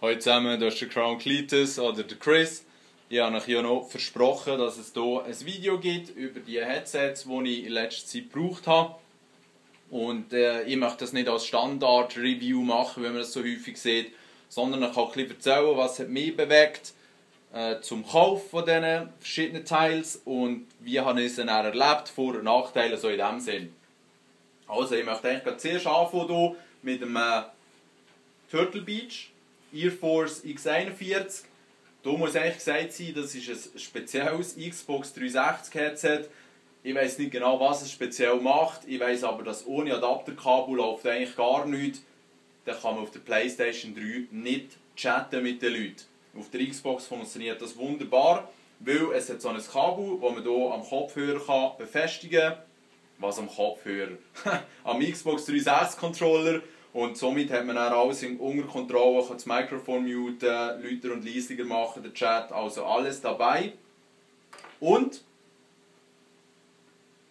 Hallo zusammen, das ist der Crown Cletus oder der Chris. Ich habe euch ja noch versprochen, dass es hier ein Video gibt über die Headsets, die ich in letzter Zeit gebraucht habe. Und ich möchte das nicht als Standard-Review machen, wie man das so häufig sieht, sondern ich kann ein bisschen erzählen, was hat mich bewegt zum Kauf von diesen verschiedenen Teils und wie habe ich es dann erlebt, Vor- und Nachteile so in diesem Sinn. Also ich möchte eigentlich zuerst anfangen hier mit dem Turtle Beach Air Force X41. Da muss eigentlich gesagt sein, das ist ein spezielles Xbox 360 Headset. Ich weiß nicht genau, was es speziell macht. Ich weiß aber, dass ohne Adapterkabel läuft eigentlich gar nichts. Dann kann man auf der PlayStation 3 nicht chatten mit den Leuten. Auf der Xbox funktioniert das wunderbar, weil es hat so ein Kabel, das man hier am Kopfhörer befestigen kann. Was am Kopfhörer? Am Xbox 360 Controller. Und somit hat man dann alles unter Kontrolle, kann das Mikrofon muten, lauter und leiser machen, den Chat, also alles dabei. Und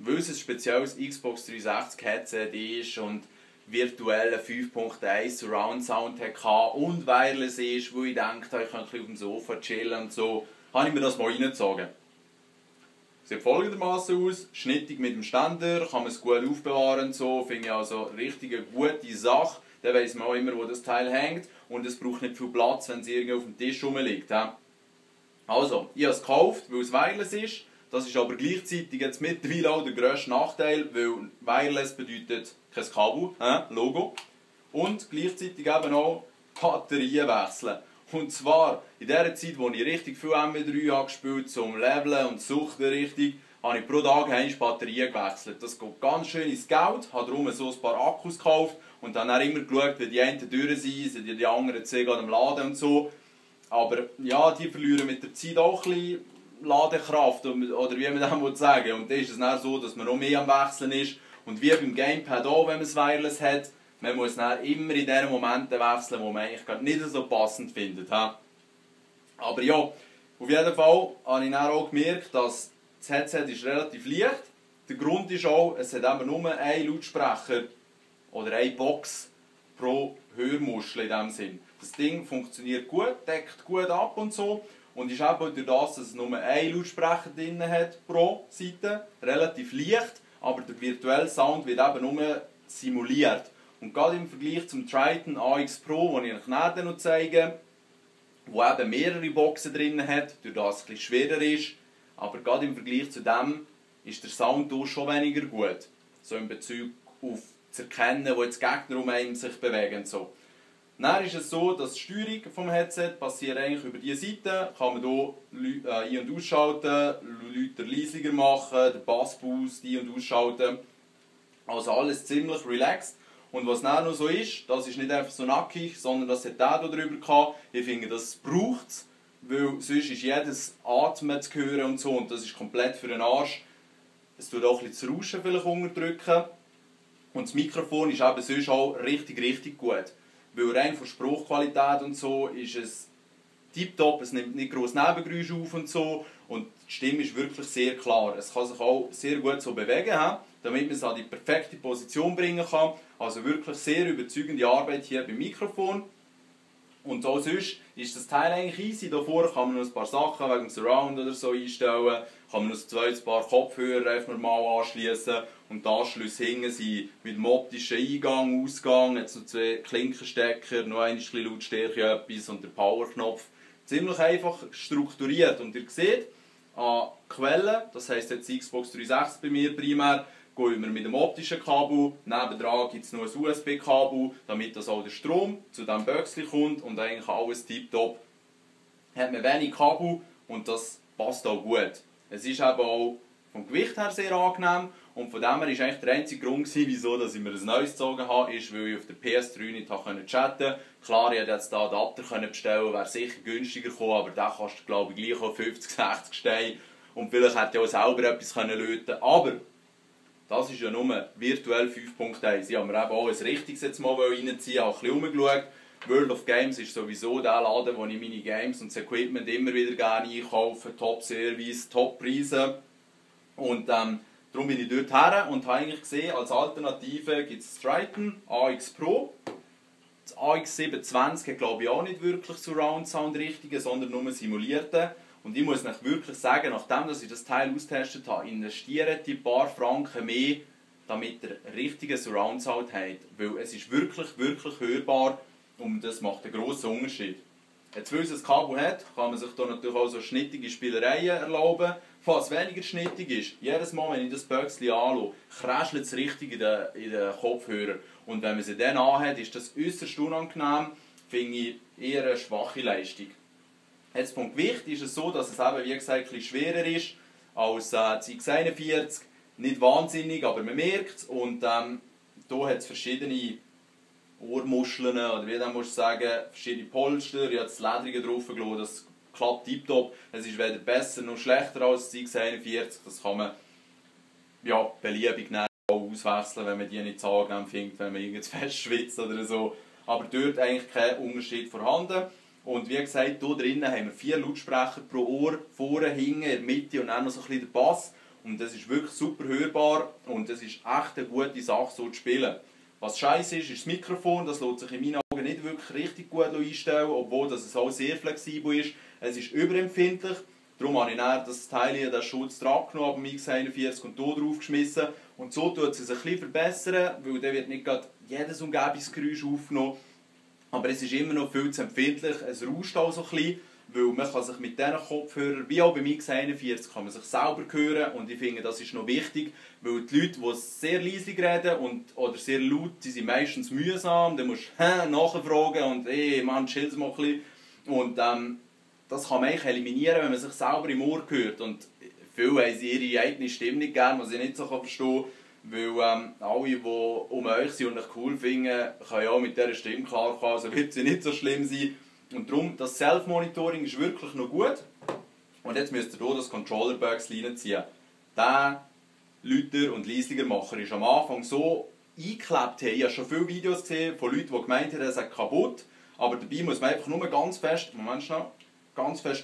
weil es ein spezielles Xbox 360 Headset ist und virtuellen 5.1 Surround Sound hatte und wireless ist, wo ich dachte, ich kann ein bisschen auf dem Sofa chillen und so, habe ich mir das mal reingezogen. Sieht folgendermaßen aus, schnittig mit dem Ständer, kann man es gut aufbewahren und so, finde ich also richtig eine gute Sache. Dann weiss man auch immer, wo das Teil hängt und es braucht nicht viel Platz, wenn es irgendwo auf dem Tisch rumliegt. Also, ich habe es gekauft, weil es wireless ist. Das ist aber gleichzeitig jetzt mittlerweile auch der grösste Nachteil, weil wireless bedeutet kein Kabel, Logo. Und gleichzeitig eben auch Batterien wechseln. Und zwar in der Zeit, wo ich richtig viel MW3 habe gespielt zum Leveln und Suchten richtig, habe ich pro Tag eine Batterie gewechselt. Das geht ganz schön ins Geld, habe darum so ein paar Akkus gekauft und dann immer geschaut, wie die einen durch sind, die anderen zwei am Laden und so. Aber ja, die verlieren mit der Zeit auch ein bisschen Ladekraft, oder wie man das sagen will. Und dann ist es dann so, dass man noch mehr am Wechseln ist. Und wie beim Gamepad auch, wenn man es wireless hat, man muss dann immer in den Momenten wechseln, wo man eigentlich nicht so passend findet. Aber ja, auf jeden Fall habe ich dann auch gemerkt, dass das Headset ist relativ leicht ist. Der Grund ist auch, es hat eben nur einen Lautsprecher oder eine Box pro Hörmuschel in diesem Sinn. Das Ding funktioniert gut, deckt gut ab und so. Und ist eben durch das, dass es nur einen Lautsprecher drin hat pro Seite, relativ leicht, aber der virtuelle Sound wird eben nur simuliert. Und gerade im Vergleich zum Triton AX Pro, den ich euch nachher noch zeige, wo eben mehrere Boxen drin hat, durch das es ein bisschen schwerer ist, aber gerade im Vergleich zu dem ist der Sound hier schon weniger gut. So in Bezug auf zu erkennen, wo jetzt Gegner um einen sich bewegen. So. Dann ist es so, dass die Steuerung vom Headset passiert eigentlich über diese Seite. Kann man hier ein- und ausschalten, lauter leisiger machen, den Bassboost ein- und ausschalten. Also alles ziemlich relaxed. Und was dann noch so ist, das ist nicht einfach so nackig, sondern das hat der hier drüber gehabt. Ich finde, das braucht es, weil sonst ist jedes Atmen zu hören und so und das ist komplett für den Arsch. Es tut auch ein bisschen das Rauschen vielleicht unterdrücken. Und das Mikrofon ist eben sonst auch richtig gut. Weil rein von Spruchqualität und so ist es tiptop, es nimmt nicht gross Nebengeräusche auf und so. Und die Stimme ist wirklich sehr klar. Es kann sich auch sehr gut so bewegen, damit man es an die perfekte Position bringen kann. Also wirklich sehr überzeugende Arbeit hier beim Mikrofon. Und auch sonst ist das Teil eigentlich easy. Davor kann man noch ein paar Sachen wegen dem Surround oder so einstellen. Kann man noch ein zweites Paar Kopfhörer einfach normal anschließen. Und die Anschlüsse hinten sind mit dem optischen Eingang, Ausgang. Jetzt noch zwei Klinkenstecker, noch ein bisschen Lautstärke etwas und der Powerknopf. Ziemlich einfach strukturiert. Und ihr seht, an Quellen, das heisst jetzt Xbox 360 bei mir primär, gehen wir mit dem optischen Kabel. Nebendran gibt es noch ein USB-Kabel, damit das auch der Strom zu diesem Böckchen kommt und eigentlich alles tiptop. Hat man wenig Kabel und das passt auch gut. Es ist eben auch vom Gewicht her sehr angenehm und von dem her war eigentlich der einzige Grund, wieso ich mir ein neues gezogen habe, ist, weil ich auf der PS3 nicht chatten konnte. Klar, ich hätte jetzt hier Adapter bestellen, wäre sicher günstiger gekommen, aber den kostet glaube ich gleich auch 50, 60 Steine und vielleicht hätte ich auch selber etwas löten können. Aber das ist ja nur virtuell 5.1. Ich habe mir eben auch ein richtiges jetzt mal reinziehen, habe ein bisschen rumgeschaut. World of Games ist sowieso der Laden, wo ich meine Games und das Equipment immer wieder gerne einkaufe. Top-Service, Top-Preise. Und darum bin ich dort her und habe eigentlich gesehen, als Alternative gibt es das Triton AX Pro. das AX720 hat glaube ich auch nicht wirklich Surround Sound richtigen, sondern nur simulierten. Und ich muss euch wirklich sagen, nachdem ich das Teil austestet habe, investieren die paar Franken mehr, damit ihr richtigen Surround Sound habt. Weil es ist wirklich, wirklich hörbar und das macht einen grossen Unterschied. Jetzt, weil es ein Kabel hat, kann man sich da natürlich auch so schnittige Spielereien erlauben. Falls es weniger schnittig ist, jedes Mal, wenn ich das Böckchen anschaue, kräschelt es richtig in den Kopfhörer. Und wenn man sie dann anhat, ist das äußerst unangenehm, finde ich eher eine schwache Leistung. Jetzt vom Gewicht ist es so, dass es eben, wie gesagt, ein bisschen schwerer ist als das X41. Nicht wahnsinnig, aber man merkt es. Und hier hat es verschiedene Ohrmuscheln, oder wie man sagen, verschiedene Polster. Ich habe das Ledrige drauf gelassen, das klappt tiptop. Es ist weder besser noch schlechter als das X41. Das kann man ja, beliebig auswechseln, wenn man die nicht so angenehm findet, wenn man irgendwas fest schwitzt oder so. Aber dort eigentlich kein Unterschied vorhanden. Und wie gesagt, hier drinnen haben wir 4 Lautsprecher pro Ohr, vorne, hinten, in der Mitte und dann noch so ein bisschen der Bass. Und das ist wirklich super hörbar und das ist echt eine gute Sache, so zu spielen. Was scheiße ist, ist das Mikrofon. Das lässt sich in meinen Augen nicht wirklich richtig gut einstellen, obwohl es auch sehr flexibel ist. Es ist überempfindlich. Darum habe ich dann das Teil hier, den Schutz dran genommen, am X41 und hier drauf geschmissen. Und so tut es sich ein bisschen verbessern, weil dann wird nicht gerade jedes Umgebungsgeräusch aufgenommen. Aber es ist immer noch viel zu empfindlich. Es rauscht auch so ein bisschen, weil man kann sich mit diesen Kopfhörern, wie auch beim X41, kann man sich selber hören. Und ich finde, das ist noch wichtig, weil die Leute, die sehr leise reden oder sehr laut, die sind meistens mühsam. Dann musst du nachfragen und Mann, chill mal ein bisschen. Und das kann man eigentlich eliminieren, wenn man sich selber im Ohr hört. Und viele haben ihre eigene Stimme nicht gern, was ich nicht so verstehen kann. Weil alle, die um euch sind und euch cool finden, können ja auch mit dieser Stimme klarkommen, also wird sie nicht so schlimm sein. Und darum, das Self-Monitoring ist wirklich noch gut. Und jetzt müsst ihr hier das Controller-Box reinziehen. Der lauter und leislicher Macher ist am Anfang so eingeklebt. Ich habe schon viele Videos gesehen von Leuten, die gemeint haben, er sei kaputt. Aber dabei muss man einfach nur ganz fest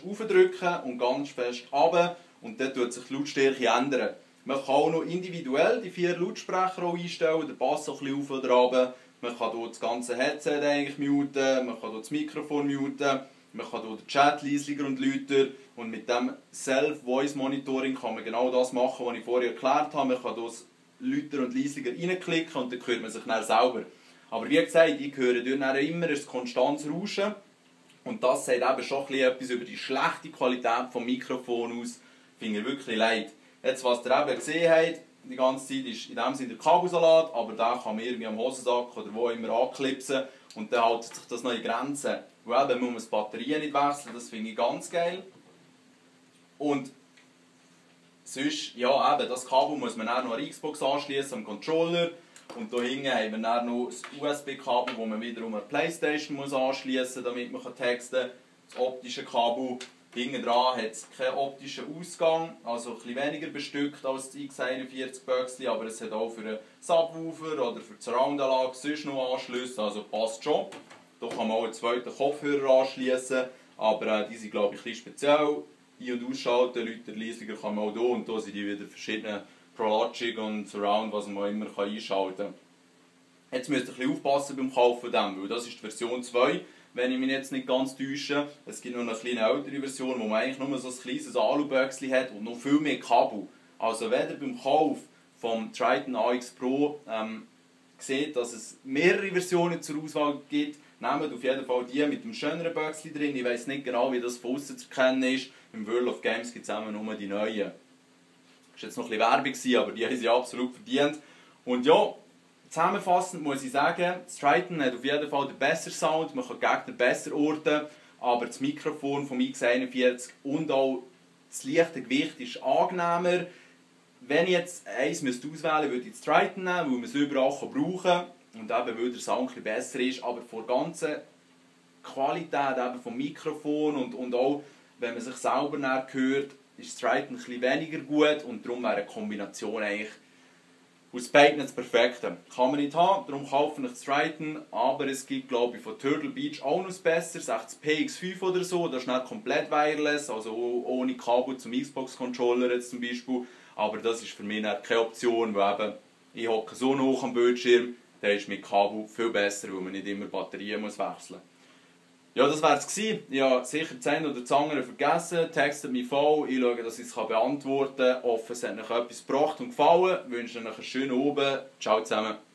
aufdrücken und ganz fest runter. Und dann tut sich die Lautstärke ändern. Man kann auch noch individuell die 4 Lautsprecher einstellen, den Bass ein bisschen auf oder runter. Man kann hier das ganze Headset eigentlich muten, man kann hier das Mikrofon muten, man kann hier den Chat leislicher und lauter. Und mit dem Self-Voice-Monitoring kann man genau das machen, was ich vorher erklärt habe. Man kann hier das lauter und leislicher reinklicken und dann hört man sich dann selber. Aber wie gesagt, ich höre dort immer ein konstantes Rauschen. Und das sagt eben schon etwas über die schlechte Qualität des Mikrofons aus. Finde ich wirklich leid. Jetzt, was ihr eben gesehen habt, die ganze Zeit ist in dem Sinne der Kabelsalat, aber da kann man irgendwie am Hosensack oder wo immer anklipsen und dann hält sich das noch in Grenzen. Weil eben muss man die Batterien nicht wechseln, das finde ich ganz geil. Und sonst, ja eben, das Kabel muss man dann noch an die Xbox anschließen, am Controller. Und hier hinten haben wir dann noch das USB-Kabel, das man wiederum an die Playstation anschließen muss, damit man texten kann. Das optische Kabel. Hinten dran hat es keinen optischen Ausgang, also etwas weniger bestückt als das X41 Böckchen, aber es hat auch für einen Subwoofer oder für die Surround-Anlage sonst noch Anschlüsse, also passt schon. Hier kann man auch einen zweiten Kopfhörer anschließen, aber die sind glaube ich ein bisschen speziell. Ein- und ausschalten, lauter, leisiger kann man auch hier und hier sind die wieder verschiedene Pro-Logic und Surround, was man immer einschalten kann. Jetzt müsst ihr ein bisschen aufpassen beim Kauf von dem, weil das ist die Version 2. Wenn ich mich jetzt nicht ganz täusche. Es gibt noch eine kleine ältere Version, wo man eigentlich nur so ein kleines Aluböckchen hat und noch viel mehr Kabel. Also wenn ihr beim Kauf vom Triton AX Pro seht, dass es mehrere Versionen zur Auswahl gibt, nehmt auf jeden Fall die mit dem schöneren Böckchen drin. Ich weiss nicht genau, wie das von außen zu erkennen ist. Im World of Games gibt es immer nur die neuen. Das war jetzt noch ein bisschen Werbung, aber die haben sie absolut verdient. Und ja, zusammenfassend muss ich sagen, das Triton hat auf jeden Fall den besseren Sound, man kann Gegner besser orten, aber das Mikrofon vom X41 und auch das leichte Gewicht ist angenehmer. Wenn ich jetzt eins auswählen müsste, würde ich das Triton nehmen, weil man es überall brauchen kann und eben weil der Sound etwas besser ist, aber von der ganzen Qualität eben vom Mikrofon und auch wenn man sich selber hört, ist das Triton etwas weniger gut und darum wäre eine Kombination eigentlich aus beiden das Perfekte. Kann man nicht haben, darum kaufe ich das Triton, aber es gibt glaube ich von Turtle Beach auch noch ein besseres, das PX5 oder so, das ist nicht komplett wireless, also ohne Kabel zum Xbox-Controller jetzt zum Beispiel, aber das ist für mich keine Option, weil eben, ich hocke so hoch am Bildschirm, der ist mit Kabel viel besser, weil man nicht immer Batterien muss wechseln muss. Ja, das wäre es gewesen. Ich habe sicher das eine oder das andere vergessen. Textet mich voll. Ich schaue, dass ich es beantworten kann. Ich hoffe, es hat euch etwas gebracht und gefallen. Ich wünsche euch einen schönen Abend. Ciao zusammen.